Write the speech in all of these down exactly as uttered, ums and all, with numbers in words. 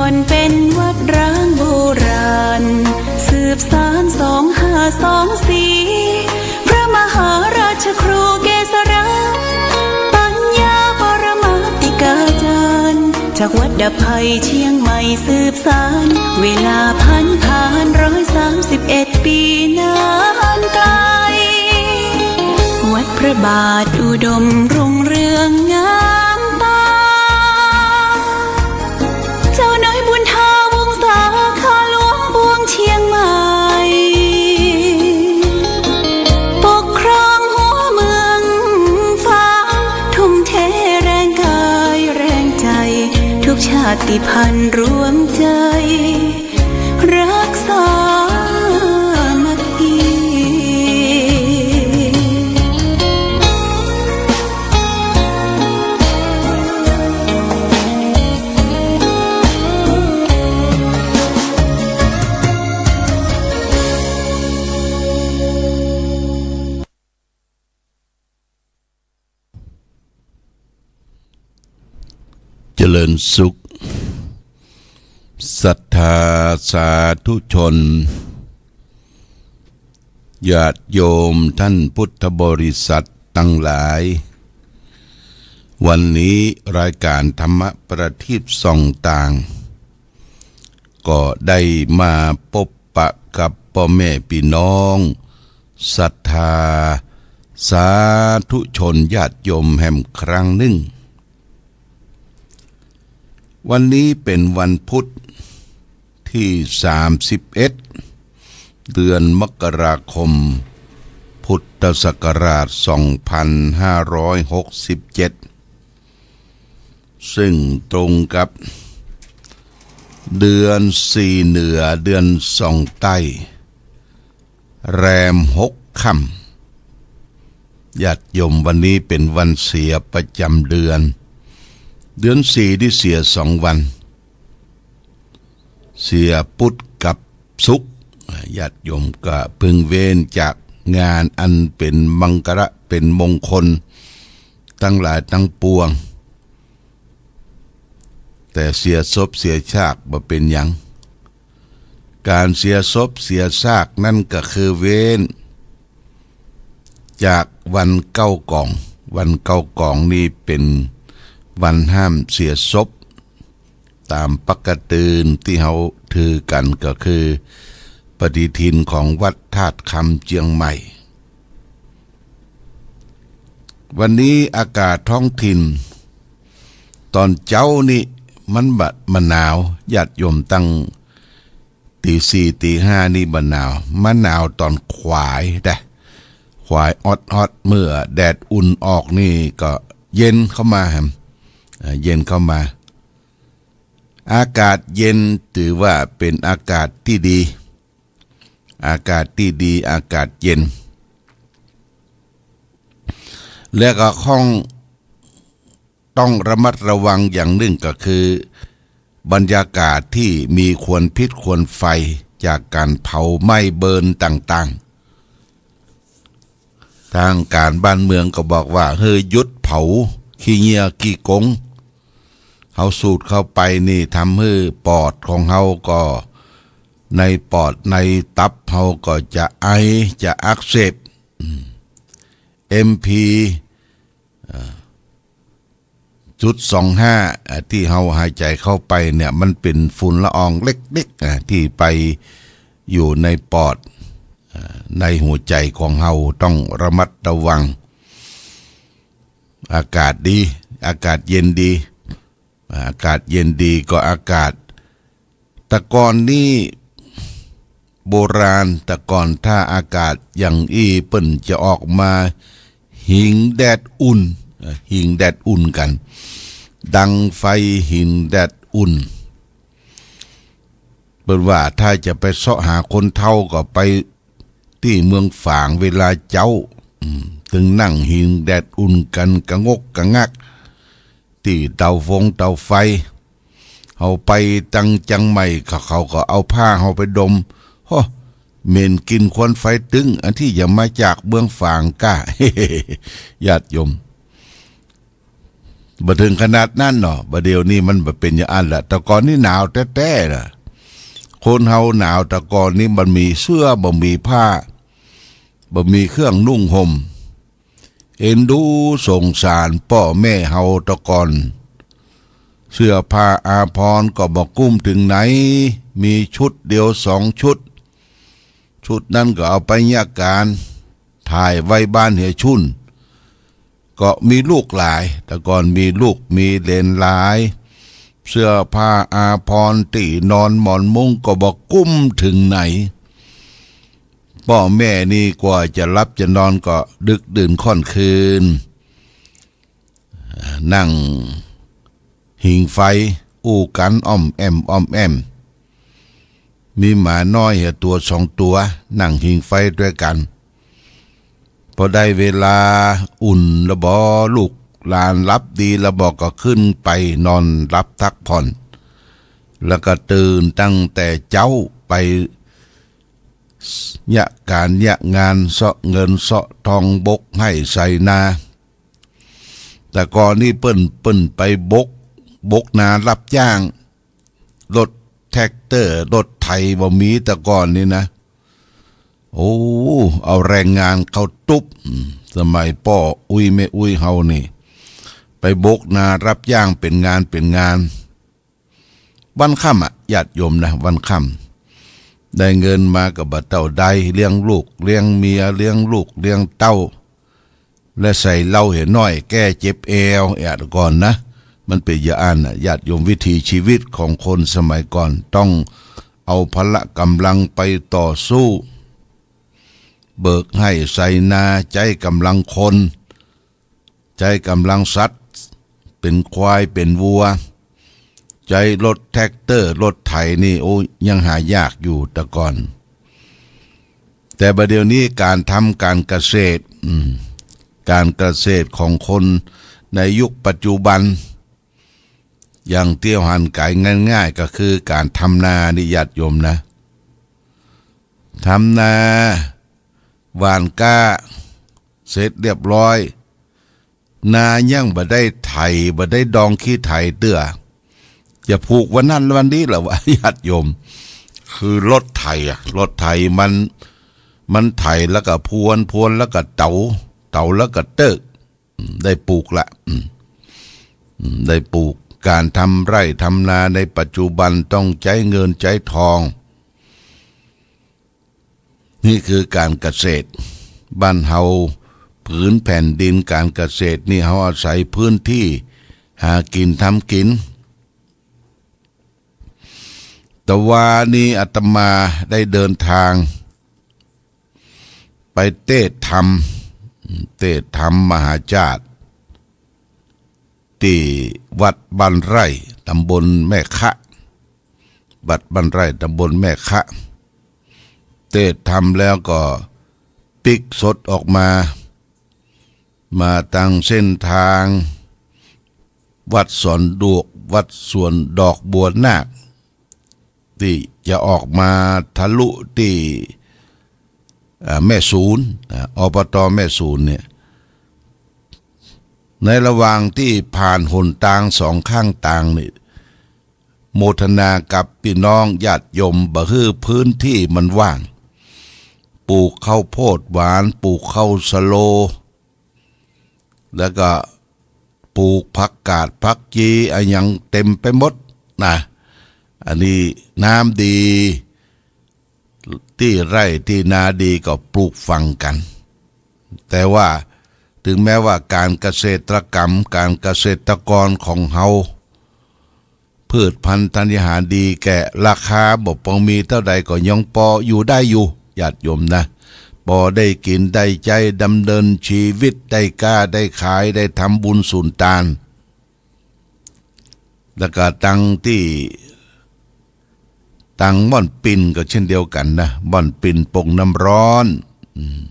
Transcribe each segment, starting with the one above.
มันเป็นวัดร้างโบราณ สืบสานสองห้าสองสี่ พระมหาราชครูเกษรา ปัญญาปรมาติกาจารย์ จากวัดดับภัยเชียงใหม่สืบสาน เวลาผันผ่านร้อยสามสิบเอ็ดปีนานไกล วัดพระบาทอุดมรุ่งเรืองงามตา เจ้าน้อยบุญทาวงศา ข้าหลวงปวงเชียงใหม่ ปกครองหัวเมืองฟ้า ทุ่มเทแรงกายแรงใจ ทุกชาติพันธุ์รวมใจ รักสามัคคี เจริญสุข ศรัทธาสาธุชน ญาติโยมท่านพุทธบริษัทตังหลาย วันนี้รายการธรรมะประทีปส่องต่าง ก็ได้มาปบปะกับป้อแม่ปี้น้อง ศรัทธาสาธุชนญาติโยมแหมครั้งนึ่ง วันนี้เป๋นวันพุธตี้สามสิบเอ็ด เดือนมกราคม พุทธศักราชสองพันห้าร้อยหกสิบเจ็ด ซึ่งตรงกับเดือนสี่เหนือ เดือนส่องใต้ แรมหกค่ำ ญาติโยม วันนี้เป๋นวันเสียประจ๋ำเดือน เดือนสี่ตี้เสียสองวัน เสียปุธกับศุกร์ ญาติโยมก็พึงเว้นจากงานอันเป๋นมังคละเป๋นมงคลตังหลายตังปวง แต่เสียศพเสียซากบ่เป๋นหยัง ก๋านเสียศพเสียซากนั้นก็คือเว้นจากวันเก้ากอง วันเก้ากองนี้เป๋นวันห้ามเสียศพ ต๋ามปกติตี้เฮาถือกั๋นก็คือปฏิทินของวัดธาตุคำเจียงใหม่ วันนี้อากาศท้องถิ่น ต๋อนเจ๊านี้มันบ่ บ่หนาว ญาติโยม ตั้งตี๋สี่ตี๋ห้านี้บ่หนาว มาหนาวต๋อนขวายแต๊ ขวายออดๆ เมื่อแดดอุ่นออกนี่ก็เย็นเข้ามาแหม เอ่อ เย็นเข้ามา อากาศเย็นถือว่าเป๋นอากาศตี้ดี อากาศตี้ดี อากาศเย็น และก็ข้อง ต้องระมัดระวังอย่างนึ่งก็คือ บรรยากาศตี้มีควันพิษควันไฟจากก๋านเผาไหม้เบิร์นต่างๆ ตางก๋านบ้านเมืองก็บอกว่าหื้อหยุดเผาขี้เยียะขี้กง เฮาสูดเข้าไปนี่ทำหื้อปอดของเฮาก็ ในปอดในตับเฮาก็จะไอ จะอักเสบ อืม เอ็มพี เอ่อ จุดสองห้า อ่า ตี้เฮาหายใจ๋เข้าไปเนี่ย มันเป๋นฝุ่นละอองเล็กๆ อ่า ตี้ไปอยู่ในปอด อ่า ในหัวใจ๋ของเฮา ต้องระมัดระวัง อากาศดี อากาศเย็นดี อ่า อากาศเย็นดีก็อากาศ แต่ก่อนนี้โบราณ แต่ก่อนถ้าอากาศอย่างอี้เปิ้นจะออกมา หิงแดดอุ่น เอ่อ หิงแดดอุ่นกั๋น ดังไฟหิงแดดอุ่น เปิ้นว่าถ้าจะไปเซาะหาคนเฒ่าก็ไปตี้เมืองฝางเวลาเจ๊า อืม ตึงนั่งหิงแดดอุ่นกั๋นกะงกกะงัก ตี้เตาฟงเตาไฟ เฮาไปตังเจียงใหม่ เขา เขาก็เอาผ้าเฮาไปดม โห เหม็นกลิ่นควันไฟตึง อันตี้จะมาจากเมืองฝางก้า ญาติโยม บ่เถิงขนาดนั้นเนาะ บ่าเดี่ยวนี้มันบ่เป๋นอย่างอั้นละ แต่ก่อนนี้หนาวแต๊ๆ นะ คนเฮาหนาว แต่ก่อนนี้บ่มีเสื้อ บ่มีผ้า บ่มีเครื่องนุ่งห่ม เอ็นดูสงสารป้อแม่เฮาแต่ก่อน เสื้อผ้าอาภรณ์ก็บ่กุ้มเถิงไหน มีชุดเดียวสองชุด ชุดนั้นก็เอาไปเยียะก๋าน ถ่ายไว้บ้านเหียชุน ก็มีลูกหลาย แต่ก่อนมีลูกมีเหลนหลาย เสื้อผ้าอาภรณ์ ตี้นอนหมอนมุ้งก็บ่กุ้มเถิงไหน ป้อแม่นี่กว่าจะหลับจะนอนก็ดึกดื่นค่อนคืน นั่ง หิงไฟอู้กั๋นอ้อมแอ้มอ้อมแอ้ม มีหมาน้อยเหียตั๋วสองตั๋ว นั่งหิงไฟตวยกั๋น พอได้เวลาอุ่นละบ่ ลูกหลานหลับดีละบ่ ก็ขึ้นไปนอนหลับพักผ่อน แล้วก็ตื่นตั้งแต่เจ๊าไปเยียะก๋านเยียะงาน เซาะเงินเซาะทอง บกไฮ่ไถนา แต่ก่อนนี้เปิ้น เปิ้นไปบก บกนารับจ้าง รถแทรกเตอร์ รถไถบ่มีแต่ก่อนนี้นะ โอ้ เอาแรงงานเข้าตุ๊บ อืม สมัยป้ออุ๊ยแม่อุ๊ยเฮานี่ ไปบกนารับจ้างเป๋นงานเป๋นงาน วันค่ำอะ ญาติโยมนะ วันค่ำ ได้เงินมาก็บ่เต้าใด เลี้ยงลูก เลี้ยงเมีย เลี้ยงลูก เลี้ยงเต้า และใส่เหล้าเหียน้อย แก้เจ็บแอว แอะ แต่ก่อนนะ มันเป๋นอย่างอั้นน่ะ ญาติโยม วิถีชีวิตของคนสมัยก่อน ต้องเอาพละก๋ำลังไปต่อสู้ เบิกไฮ่ไถนา ใจ๊ก๋ำลังคน ใจ๊ก๋ำลังสัตว์ เป๋นควายเป๋นวัว ใจ๊รถแทรกเตอร์ รถไถนี่ โอ้ ยังหายากอยู่แต่ก่อน แต่บ่าเดี่ยวนี้ก๋านทำก๋านเกษตร อืม ก๋านเกษตรของคนในยุคปัจจุบัน อย่างตี้หันก๋ายง่ายๆ ก็คือก๋านทำนานี่ ญาติโยมนะ ทำนา หว่านกล้า เสร็จเรียบร้อย นายังบ่ได้ไถ บ่ได้ดองขี้ไถเตื้อ จะผูกวันนั้นวันนี้ละวะ ญาติโยม คือรถไถอะ รถไถมัน มันไถแล้วก็พรวน พรวนแล้วก็เต๋า เต๋าแล้วก็เติ๊ก อืม ได้ปลูกละ อืม อืม ได้ปลูก ก๋านทำไฮ่ทำนาในปัจจุบันต้องใจ๊เงินใจ๊ทอง นี่คือก๋านเกษตร บ้านเฮา ผืนแผ่นดินก๋านเกษตรนี่ เฮาอาศัยพื้นตี้หากิ๋นทำกิ๋น ตะวานี้อาตมาได้เดินทาง ไปเตศน์ธรรม เตศน์ธรรมมหาจาติ ตี้วัดบ้านไร่ ต๋ำบลแม่คะ วัดบ้านไร่ ต๋ำบลแม่คะ เตศน์ธรรมแล้วก็ปิ๊กสดออกมา มาตางเส้นตาง วัดสวนดอก วัดสวนดอกบัวนาค ตี้จะออกมาทะลุตี้ อ่า แม่สูน อ่า อบต.แม่สูนเนี่ย ในระหว่างตี้ผ่านหนตางสองข้างตางนี่ โมทนากับปี้น้องญาติโยม บ่หื้อพื้นตี้มันว่าง ปลูกข้าวโพดหวาน ปลูกข้าวสะโล แล้วก็ปลูกผักกาดผักจี๋อะหยังเต็มไปหมดนะ อันนี้น้ำดี ตี้ไร่ตี้นาดีก็ปลูกฝังกั๋น แต่ว่าเถิงแม้ว่าก๋านเกษตรกรรม ก๋านเกษตรกรของเฮา พืชพันธุ์ธัญญาหารดีแก่ ราคาบ่ปองมีเต้าใดก็ยังปออยู่ได้อยู่ ญาติโยมนะ ปอได้กิ๋นได้ใจ๊ ดำเนินจีวิต ได้ก้าได้ขาย ได้ทำบุญสุนตาน แล้วก็ตังตี้ ตังบ่อนปิ้นก็เช่นเดียวกั๋นนะ บ่อนปิ้นปงน้ำร้อน อืม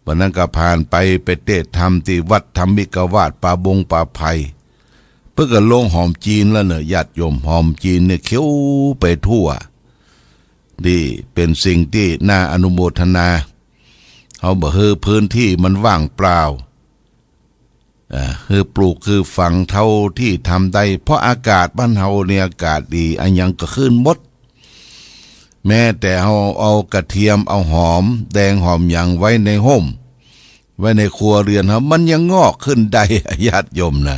วันนั้นก็ผ่านไป ไปเตศน์ธรรมตี้วัดธรรมิกวาส ป่าบงป่าไผ่ เปิ้นก็ลงหอมจีนแล้วเนาะ ญาติโยม หอมจีนเนี่ยเขียวไปทั่ว นี่เป๋นสิ่งตี้น่าอนุโมทนา เฮาบ่หื้อพื้นตี้มันว่างเปล่า เอ่อ หื้อปลูกหื้อฝังเต้าตี้ทำได้ เพราะอากาศบ้านเฮานี่อากาศดี อะหยังก็ขึ้นหมด แม้แต่เฮาเอากระเทียม เอาหอมแดงหอมหยังไว้ในฮ่ม ไว้ในครัวเรือนเฮา มันยังงอกขึ้นได้ ญาติโยมนะ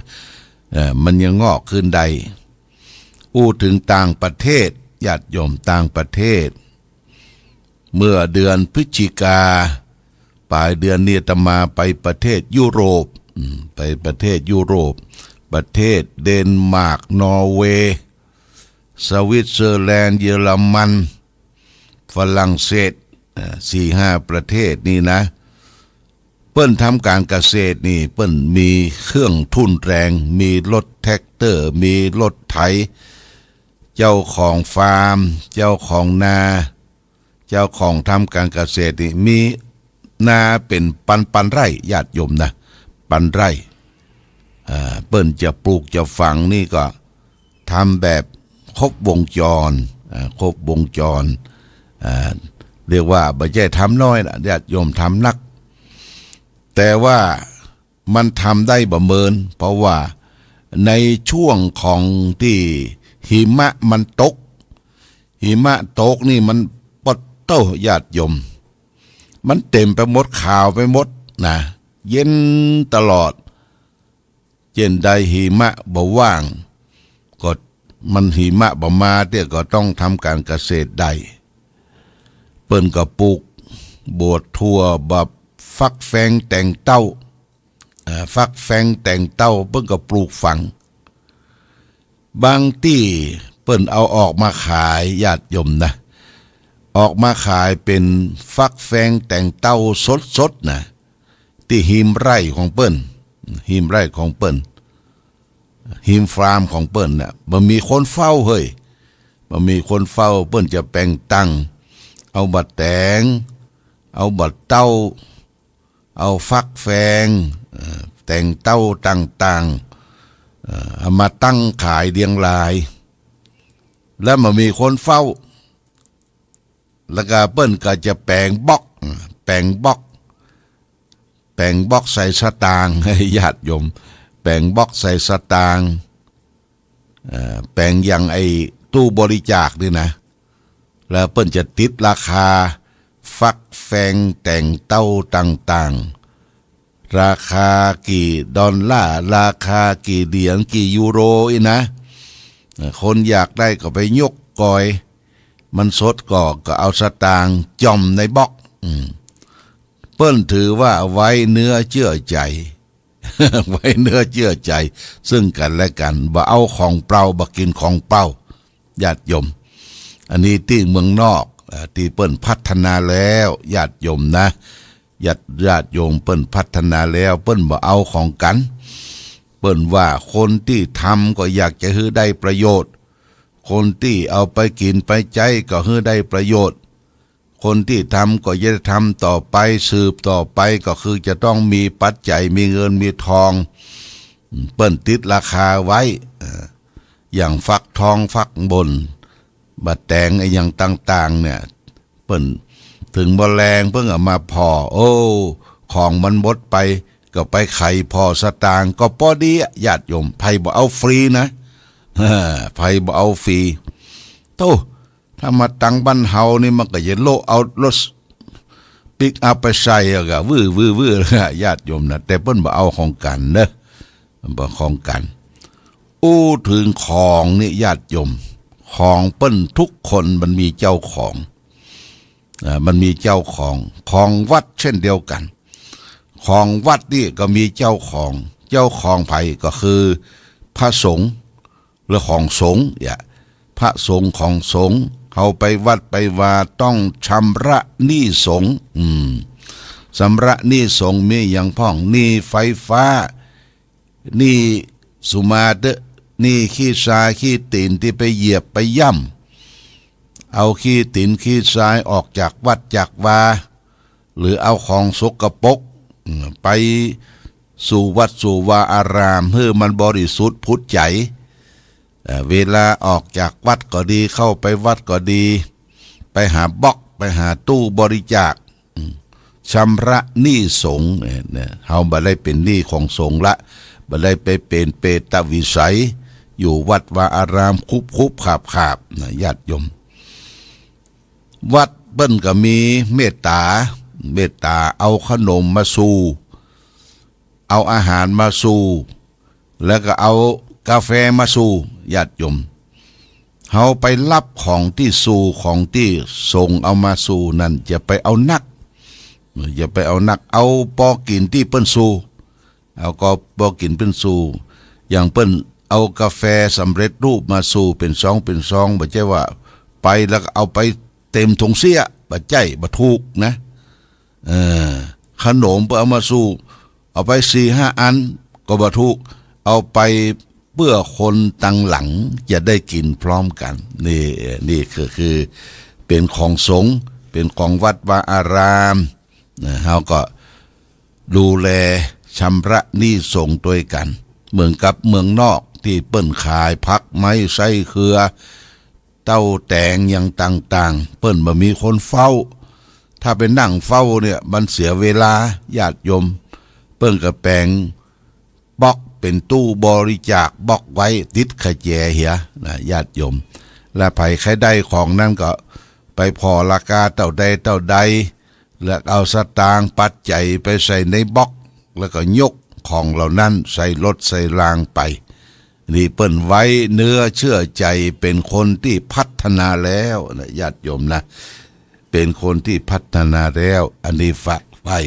เอ่อ มันยังงอกขึ้นได้ อู้เถิงต่างประเทศ ญาติโยม ต่างประเทศ เมื่อเดือนพฤศจิกา ป๋ายเดือนนี้อาตมาไปประเทศยุโรป อืม ไปประเทศยุโรป ประเทศเดนมาร์ก นอร์เวย์ สวิตเซอร์แลนด์ เยอรมัน ฝรั่งเศส เอ่อ สี่ห้าประเทศนี่นะ เปิ้นทำก๋านเกษตรนี่ เปิ้นมีเครื่องทุ่นแรง มีรถแทรกเตอร์ มีรถไถ เจ้าของฟาร์ม เจ้าของนา เจ้าของทำก๋านเกษตรนี่ มีนาเป๋นปันๆ ไร่ ญาติโยมนะ ปันไร่ อ่า เปิ้นจะปลูกจะฝังนี่ก็ทำแบบครบวงจร อ่า ครบวงจร อ่า เรียกว่าบ่ใจ้ทำน้อยละ ญาติโยม ทำนัก แต่ว่ามันทำได้บ่เมิน เพราะว่าในช่วงของตี้หิมะมันตก หิมะตกนี่มันปะโต้ ญาติโยม มันเต็มไปหมด ขาวไปหมดนะ เย็นตลอด เจ้นใดหิมะบ่ว่าง ก็มันหิมะบ่มาเตื้อ ก็ต้องทำก๋านเกษตรได้ เปิ้นก็ปลูกบัว ถั่ว บักฟักแฟง แตงเต้า อ่า ฟักแฟง แตงเต้า เปิ้นก็ปลูกฝัง บางตี้เปิ้นเอาออกมาขาย ญาติโยมนะ ออกมาขายเป๋นฟักแฟง แตงเต้าสดๆ นะ ตี้ฮิมไร่ของเปิ้น ฮิมไร่ของเปิ้น ฮิมฟาร์มของเปิ้นน่ะ บ่มีคนเฝ้าเฮ้ย บ่มีคนเฝ้า เปิ้นจะแป๋งตัง เอาบ่าแตง เอาบ่าเต้า เอาฟักแฟง เอ่อ แตงเต้าต่างๆ เอ่อ เอามาตั้งขายเรียงราย แล้วบ่มีคนเฝ้า แล้วก็เปิ้นก็จะแป๋งบล็อก แป๋งบล็อก แป๋งบล็อกใส่สตางค์ ญาติโยม แป๋งบล็อกใส่สตางค์ เอ่อ แป๋งอย่างไอ้ตู้บริจาคนี่นะ แล้วเปิ้นจะติดราคา ฟักแฟง แตงเต้าต่างๆ ราคากี่ดอลลาร์ ราคากี่เหรียญ กี่ยูโรอี้นะ เอ่อ คนอยากได้ก็ไปยกก่อย มันสดก็ ก็เอาสตางค์จ่อมในบล็อก อืม เปิ้นถือว่าไว้เนื้อเจื้อใจ๋ ไว้เนื้อเจื้อใจ๋ซึ่งกั๋นและกั๋น บ่เอาของเปล่า บ่กิ๋นของเปล่า ญาติโยม อันนี้ตี้เมืองนอก เอ่อ ตี้เปิ้นพัฒนาแล้ว ญาติโยมนะ ญาติ ญาติโยม เปิ้นพัฒนาแล้ว เปิ้นบ่เอาของกั๋น เปิ้นว่าคนตี้ทำก็อยากจะหื้อได้ประโยชน์ คนตี้เอาไปกิ๋นไปใจ๊ก็หื้อได้ประโยชน์ คนตี้ทำก็จะได้ทำต่อไป สืบต่อไป ก็คือจะต้องมีปัจจัย มีเงิน มีทอง เปิ้นติดราคาไว้ เอ่อ อย่างฟักทอง ฟักบน บ่าแตง อะหยังต่างๆ เนี่ย เปิ้น เถิงบ่าแลงเปิ้นก็มาผ่อ โอ้ ของมันหมดไป ก็ไปไขผ่อสตางค์ ก็ปอดีอะ ญาติโยม ใผบ่เอาฟรีนะ ใผบ่เอาฟรี โธ่ ถ้ามาตังบ้านเฮานี่มันก็จะโละเอารถปิกอัพไปใส่อะกะ วื้อๆๆ ญาติโยมนะ แต่เปิ้นบ่เอาของกั๋นเนาะ บ่ของกั๋น อู้เถิงของนี่ ญาติโยม ของเปิ้นทุกคนมันมีเจ้าของ อ่า มันมีเจ้าของ ของวัดเช่นเดียวกั๋น ของวัดนี่ก็มีเจ้าของ เจ้าของใผก็คือพระสงฆ์ หรือของสงฆ์เนี่ย พระสงฆ์ของสงฆ์ เฮาไปวัดไปวาต้องชำระหนี้สงฆ์ อืม ชำระหนี้สงฆ์มีอะหยังพ่อง หนี้ไฟฟ้า หนี้สุมาเต๊อะ หนี้ขี้ซายขี้ตี๋นตี้ไปเหยียบไปย่ำ เอาขี้ตี๋นขี้ซายออกจากวัดจากวา หรือเอาของสกปรก อืม ไปสู่วัดสู่วาอาราม หื้อมันบริสุทธิ์ผุดใจ๋ เอ่อ เวลาออกจากวัดก็ดี เข้าไปวัดก็ดี ไปหาบล็อก ไปหาตู้บริจาค อืม ชำระหนี้สงฆ์เนี่ย เฮาบ่ได้เป๋นหนี้ของสงฆ์ละ บ่ได้ไปเป๋นเปตวิสัย อยู่วัดวาอารามคุบๆ ขาบๆ นะ ญาติโยม วัดเปิ้นก็มีเมตต๋า เมตต๋าเอาขนมมาสู่ เอาอาหารมาสู่ แล้วก็เอากาแฟมาสู่ ญาติโยม เฮาไปฮับของตี้สู่ ของตี้สงฆ์เอามาสู่นั้น อย่าไปเอานัก อย่าไปเอานัก เอาปอกิ๋นตี้เปิ้นสู่ เอาก็ปอกิ๋นเปิ้นสู่ อย่างเปิ้นเอากาแฟสำเร็จรูปมาสู่เป๋นซองเป๋นซอง บ่ใจ้ว่าไปแล้วก็เอาไปเต๋มถุงเสี้ย บ่ใจ้ บ่ถูกนะ เออ ขนมเปิ้นเอามาสู่ เอาไปสี่ห้าอันก็บ่ถูก เอาไปเปื้อคนตังหลังจะได้กิ๋นพร้อมกั๋น นี่ นี่คือ คือเป๋นของสงฆ์ เป๋นของวัดวาอารามนะ เฮาก็ดูแลชำระหนี้สงฆ์ตวยกั๋น เหมือนกับเมืองนอกตี้เปิ้นขายผักไม้ไส้เคือ เต้าแต๋งอย่างต่างๆ เปิ้นบ่มีคนเฝ้า ถ้าไปนั่งเฝ้าเนี่ยมันเสียเวลา ญาติโยม เปิ้นก็แป๋งบล็อกเป๋นตู้บริจาคบล็อกไว้ติดขะแจเหียนะ ญาติโยม และใผใค่ได้ของนั้นก็ไปผ่อราคาเต้าใดเต้าใด แล้วเอาสตางค์ปัจจัยไปใส่ในบล็อก แล้วก็ยกของเหล่านั้นใส่รถใส่รางไป นี่เปิ้นไว้เนื้อเชื่อใจ๋เป๋นคนตี้พัฒนาแล้วนะ ญาติโยมนะ เป๋นคนตี้พัฒนาแล้ว อันนี้ฝากไว้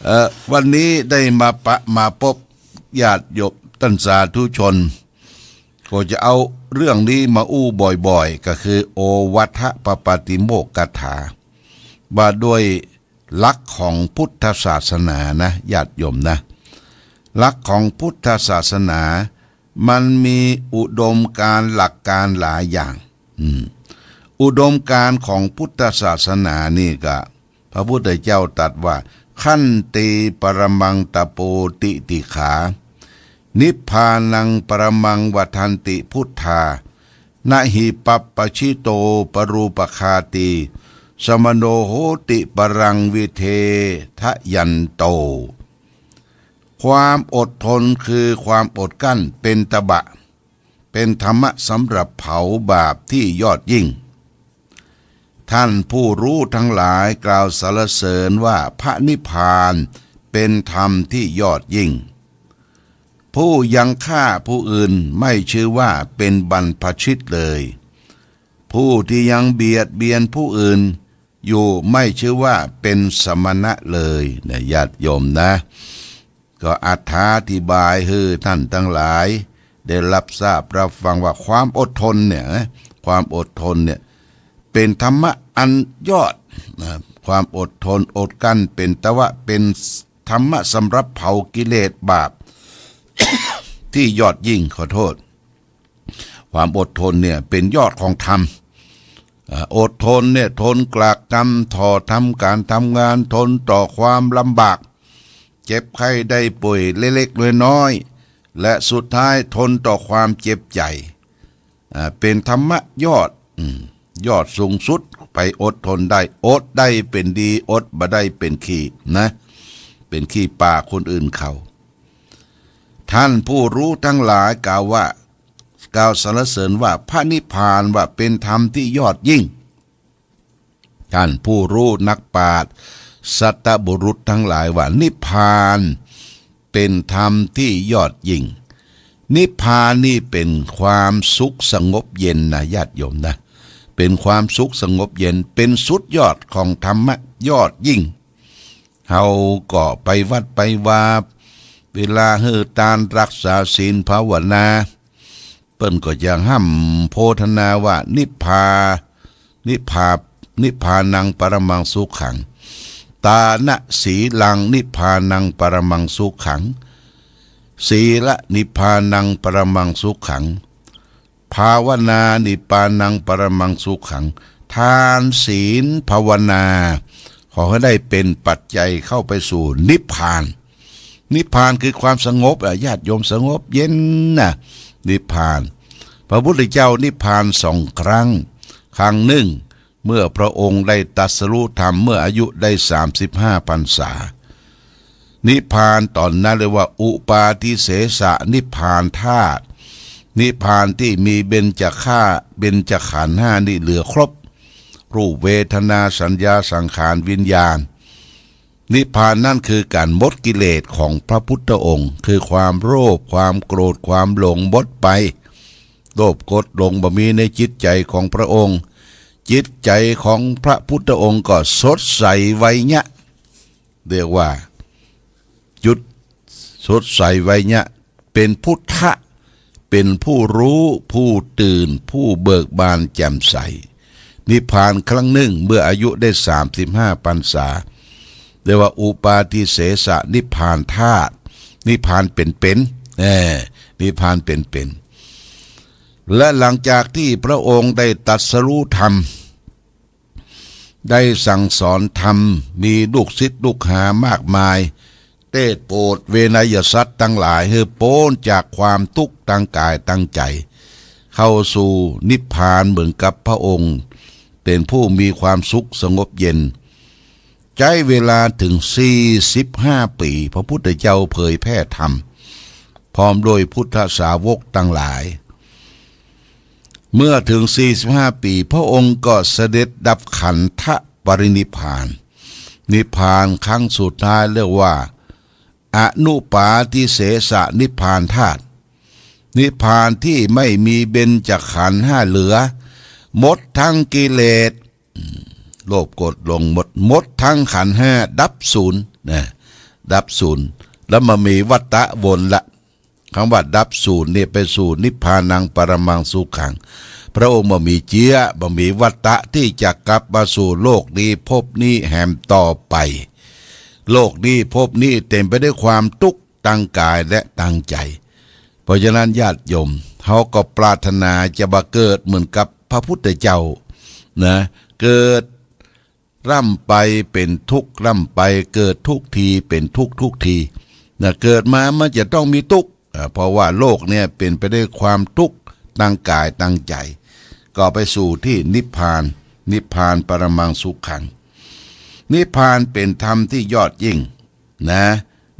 เอ่อ วันนี้ได้มาปะ มาปบญาติโยมต้านสาธุชน ก็จะเอาเรื่องนี้มาอู้บ่อยๆ ก็คือโอวัทปปาติโมกข์คาถา ว่าด้วยหลักของพุทธศาสนานะ ญาติโยมนะ หลักของพุทธศาสนา มันมีอุดมการณ์หลักการหลายอย่าง อืม อุดมการณ์ของพุทธศาสนานี่ก็ พระพุทธเจ้าตรัสว่า ขันติปรมังตโปติติขา นิพพานังปรมังวัฏฏันติพุทธา นะหิปัปปะชิโตปรูปคาตี สมโนโหติปรังวิเททะยันโต ความอดทนคือความอดกลั้นเป๋นตบะ เป๋นธรรมะสำหรับเผาบาปที่ยอดยิ่ง ท่านผู้รู้ทั้งหลายกล่าวสรรเสริญว่าพระนิพพานเป๋นธรรมที่ยอดยิ่ง ผู้ยังฆ่าผู้อื่นไม่ชื่อว่าเป๋นบรรพชิตเลย ผู้ที่ยังเบียดเบียนผู้อื่นอยู่ไม่ชื่อว่าเป๋นสมณะเลยนะ ญาติโยมนะ ก็อธิบายหื้อท่านทั้งหลายได้รับทราบรับฟังว่าความอดทนเนี่ยนะ ความอดทนเนี่ยเป๋นธรรมะอันยอดนะ ความอดทนอดกลั้นเป๋นตบะ เป๋นธรรมะสำหรับเผากิเลสบาป ที่ยอดยิ่ง ขอโทษ ความอดทนเนี่ยเป๋นยอดของธรรม อ่า อดทนเนี่ยทนกรากกำ ถ่อทำก๋านทำงาน ทนต่อความลำบาก เจ็บไข้ได้ป่วยเล็กๆ น้อยๆ และสุดท้ายทนต่อความเจ็บใจ๋ อ่า เป๋นธรรมะยอด อืม ยอดสูงสุด ใผอดทนได้ อดได้เป๋นดี อดบ่ได้เป๋นขี้นะ เป๋นขี้ปากคนอื่นเขา ท่านผู้รู้ทั้งหลายกล่าวว่า กล่าวสรรเสริญว่าพระนิพพานว่าเป๋นธรรมที่ยอดยิ่ง ท่านผู้รู้นักปราชญ์สัตบุรุษทั้งหลายว่านิพพานเป๋นธรรมที่ยอดยิ่ง นิพพานนี่เป๋นความสุขสงบเย็นนะ ญาติโยมนะ เป๋นความสุขสงบเย็น เป๋นสุดยอดของธรรมะยอดยิ่ง เฮาก็ไปวัดไปวา เวลาหื้อตาน รักษาศีล ภาวนา เปิ้นก็จะฮ่ำโพรรณนาว่า นิพพา นิพพา นิพพานังปรมังสุขัง ตานะสีลัง นิพพานังปรมังสุขัง สีละ นิพพานังปรมังสุขัง ภาวนา นิพพานังปรมังสุขัง ทานศีลภาวนา ขอหื้อได้เป๋นปัจจัยเข้าไปสู่นิพพาน นิพพานคือความสงบอะ ญาติโยม สงบเย็นนะ นิพพาน พระพุทธเจ้านิพพานสองครั้ง ครั้งนึ่ง เมื่อพระองค์ได้ตรัสรู้ธรรมเมื่ออายุได้สามสิบห้าพรรษา นิพพานต๋อนนั้นเรียกว่าอุปาทิเสสนิพพานธาตุ นิพพานตี้มีเบญจฆา เบญจขันธ์ห้านี่เหลือครบ รูป เวทนา สัญญา สังขาร วิญญาณ นิพพานนั่นคือก๋านหมดกิเลสของพระพุทธองค์ คือความโลภ ความโกรธ ความหลงหมดไป โลภ โกรธ หลงบ่มีในจิตใจ๋ของพระองค์ จิตใจ๋ของพระพุทธองค์ก็สดใสไวเนี้ย เรียกว่าจุดสดใสไวเนี้ย เป๋นพุทธะ เป๋นผู้ฮู้ ผู้ตื่น ผู้เบิกบานแจ่มใส นิพพานครั้งนึ่งเมื่ออายุได้สามสิบห้าพรรษา เรียกว่าอุปาทิเสสนิพพานธาตุ นิพพานเป๋นๆ แน่ นิพพานเป๋นๆ และหลังจากตี้พระองค์ได้ตรัสรู้ธรรม ได้สั่งสอนธรรม มีลูกศิษย์ลูกหามากมาย เตศน์โปรดเวไนยสัตว์ตังหลายหื้อป๊นจากความตุ๊กข์ตางก๋ายตางใจ๋ เข้าสู่นิพพานเหมือนกับพระองค์ เป๋นผู้มีความสุขสงบเย็น ใจ๊เวลาเถิงสี่สิบห้าปี๋ พระพุทธเจ้าเผยแผ่ธรรม พร้อมด้วยพุทธสาวกตังหลาย เมื่อเถิงสี่สิบห้าปี๋ พระองค์ก็เสด็จดับขันธปรินิพพาน นิพพานครั้งสุดท้ายเรียกว่าอนุปาทิเสสนิพพานธาตุ นิพพานตี้ไม่มีเบญจขันธ์ห้าเหลือ หมดทั้งกิเลส อืม โลภ โกรธ หลงหมด หมดทั้งขันธ์ห้าดับสูญนะ ดับสูญ แล้วบ่มีวัฏฏะวนละ กำว่าดับสูญเนี่ยไปสู่นิพพานังปรมังสุขัง พระองค์บ่มีเจื้อ บ่มีวัฏฏะตี้จะกลับมาสู่โลกนี้ภพนี้แหมต่อไป โลกนี้ภพนี้เต๋มไปด้วยความตุ๊กข์ตางก๋ายและตางใจ๋ เพราะฉะนั้นญาติโยม เฮาก็ปรารถนาจะบ่เกิดเหมือนกับพระพุทธเจ้านะ เกิดร่ำไปเป๋นทุกข์ร่ำไป เกิดทุกทีเป๋นทุกข์ทุกทีนะ เกิดมามันจะต้องมีตุ๊กข์ อ่า เพราะว่าโลกเนี่ยเป๋นไปด้วยความตุ๊กข์ตางก๋ายตางใจ๋ ก็ไปสู่ตี้นิพพาน นิพพานปรมังสุขัง นิพพานเป๋นธรรมตี้ยอดยิ่งนะ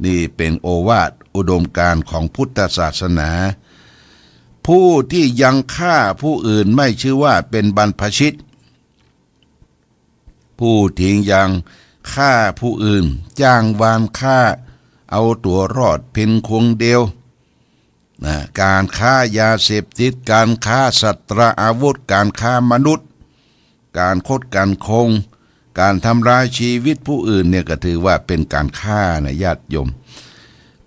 นี่เป๋นโอวาทอุดมการณ์ของพุทธศาสนา ผู้ตี้ยังฆ่าผู้อื่นไม่ชื่อว่าเป๋นบรรพชิต ผู้ตี้ยังฆ่าผู้อื่น จ้างวานฆ่า เอาตั๋วรอดเพียงคนเดียวนะ ก๋านค้ายาเสพติด ก๋านค้าสัตราอาวุธ ก๋านค้ามนุษย์ ก๋านคดก๋านโกง ก๋านทำลายชีวิตผู้อื่นเนี่ยก็ถือว่าเป๋นก๋านฆ่านะญาติโยม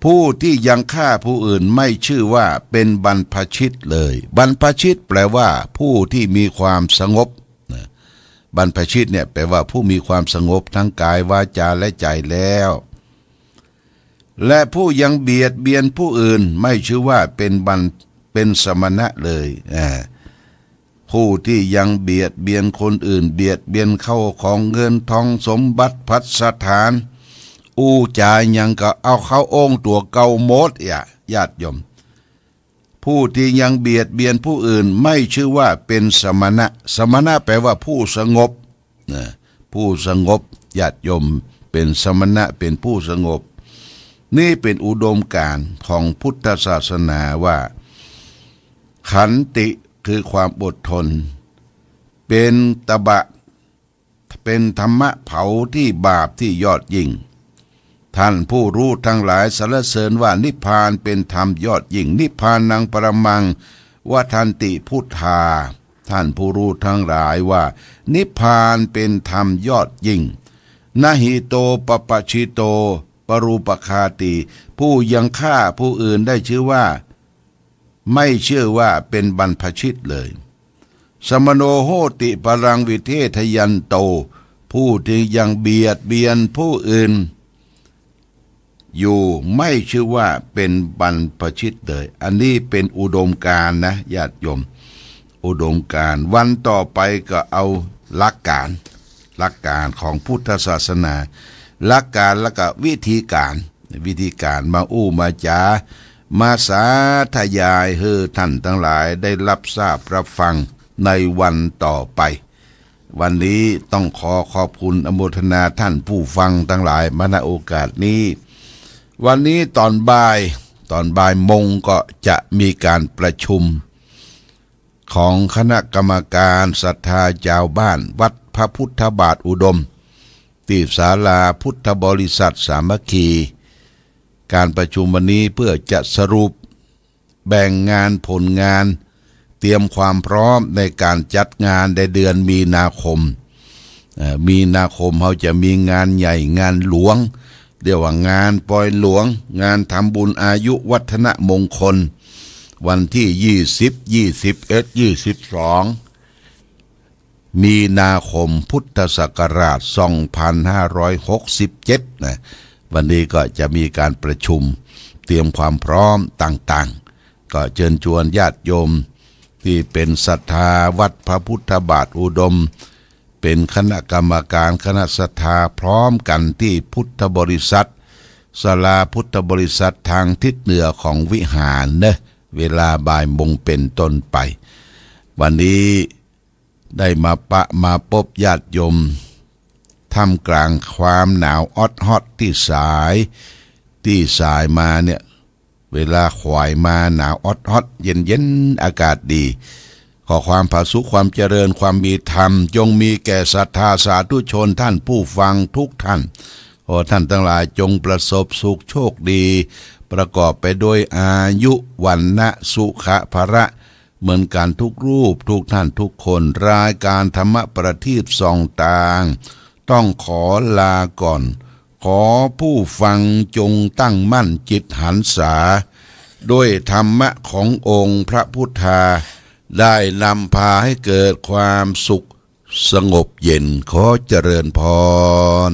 ผู้ตี้ยังฆ่าผู้อื่นไม่ชื่อว่าเป๋นบรรพชิตเลย บรรพชิตแปลว่าผู้ตี้มีความสงบนะ บรรพชิตเนี่ยแปลว่าผู้มีความสงบทั้งกายวาจาและใจ๋แล้ว และผู้ยังเบียดเบียนผู้อื่นไม่ชื่อว่าเป๋นบรร- เป๋นสมณะเลย อ่า ผู้ตี้ยังเบียดเบียนคนอื่น เบียดเบียนเข้าของเงินทองสมบัติภัสถาน อู้จ๋าหยังก็เอาเข้าโอ้งตั๋วเก่าหมด อย่า ญาติโยม ผู้ตี้ยังเบียดเบียนผู้อื่นไม่ชื่อว่าเป๋นสมณะ สมณะแปลว่าผู้สงบนะ ผู้สงบ ญาติโยม เป๋นสมณะเป๋นผู้สงบ นี่เป๋นอุดมการณ์ของพุทธศาสนาว่า ขันติคือความอดทน เป๋นตบะ เป๋นธรรมะเผาตี้บาปตี้ยอดยิ่ง ท่านผู้ฮู้ตังหลายสรรเสริญว่านิพพานเป๋นธรรมยอดยิ่ง นิพพานังปรมัง วัฏฏันติพุทธา ท่านผู้ฮู้ตังหลายว่านิพพานเป๋นธรรมยอดยิ่ง นะหิโต ปปปะชิโต ปรูปคาติ ผู้ยังฆ่าผู้อื่นได้ชื่อว่า ไม่ชื่อว่าเป๋นบรรพชิตเลย สมโณโหติ ปรังวิเททะยันโต ผู้ตี้ยังเบียดเบียนผู้อื่นอยู่ไม่ชื่อว่าเป๋นบรรพชิตเลย อันนี้เป๋นอุดมการณ์นะญาติโยม อุดมการณ์ วันต่อไปก็เอาหลักการณ์ หลักการณ์ของพุทธศาสนา หลักการณ์แล้วก็วิธีการ วิธีการมาอู้มาจ๋า มาสาธยายหื้อท่านตังหลายได้รับทราบรับฟังในวันต่อไป วันนี้ต้องขอขอบคุณอนุโมทนาท่านผู้ฟังตังหลายมา ณ โอกาสนี้ วันนี้ต๋อนบ่าย ต๋อนบ่ายโมงก็จะมีก๋านประชุมของคณะกรรมการศรัทธาจาวบ้านวัดพระพุทธบาทอุดม ตี้ศาลาพุทธบริษัทสามัคคี ก๋านประชุมวันนี้เพื่อจะสรุป แบ่งงานผลงาน เตรียมความพร้อมในก๋านจัดงานในเดือนมีนาคม เอ่อ มีนาคมเฮาจะมีงานใหญ่งานหลวง เรียกว่างานปอยหลวง งานทำบุญอายุวัฒนมงคล วันตี้ยี่สิบ ยี่สิบเอ็ด ยี่สิบสอง มีนาคมพุทธศักราชสองพันห้าร้อยหกสิบเจ็ดนะ วันนี้ก็จะมีก๋านประชุมเตรียมความพร้อมต่างๆ ก็เจิญจวนญาติโยมตี้เป๋นศรัทธาวัดพระพุทธบาทอุดม เป๋นคณะกรรมการคณะศรัทธาพร้อมกั๋นตี้พุทธบริษัท ศาลาพุทธบริษัทตางทิศเหนือของวิหารเนาะ เวลาบ่ายโมงเป๋นต้นไป วันนี้ ได้มาปะมาปบญาติโยม ท่ามกลางความหนาวออดฮอดตี้สาย ตี้สายมาเนี่ย เวลาขวายมาหนาวออดฮอด เย็นๆ อากาศดี ขอความผาสุกความเจริญความมีธรรม จงมีแก่ศรัทธาสาธุชนท่านผู้ฟังทุกท่าน ขอท่านตังหลายจงประสบสุขโชคดี ประกอบไปด้วยอายุ วรรณะ สุขะ พละ เหมือนกั๋นทุกรูปทุกท่านทุกคน รายการธรรมะประทีปส่องตาง ต้องขอลาก่อน ขอผู้ฟังจงตั้งมั่นจิตหันษา ด้วยธรรมะขององค์พระพุทธา ได้นำพาให้เกิดความสุขสงบเย็น ขอเจริญพร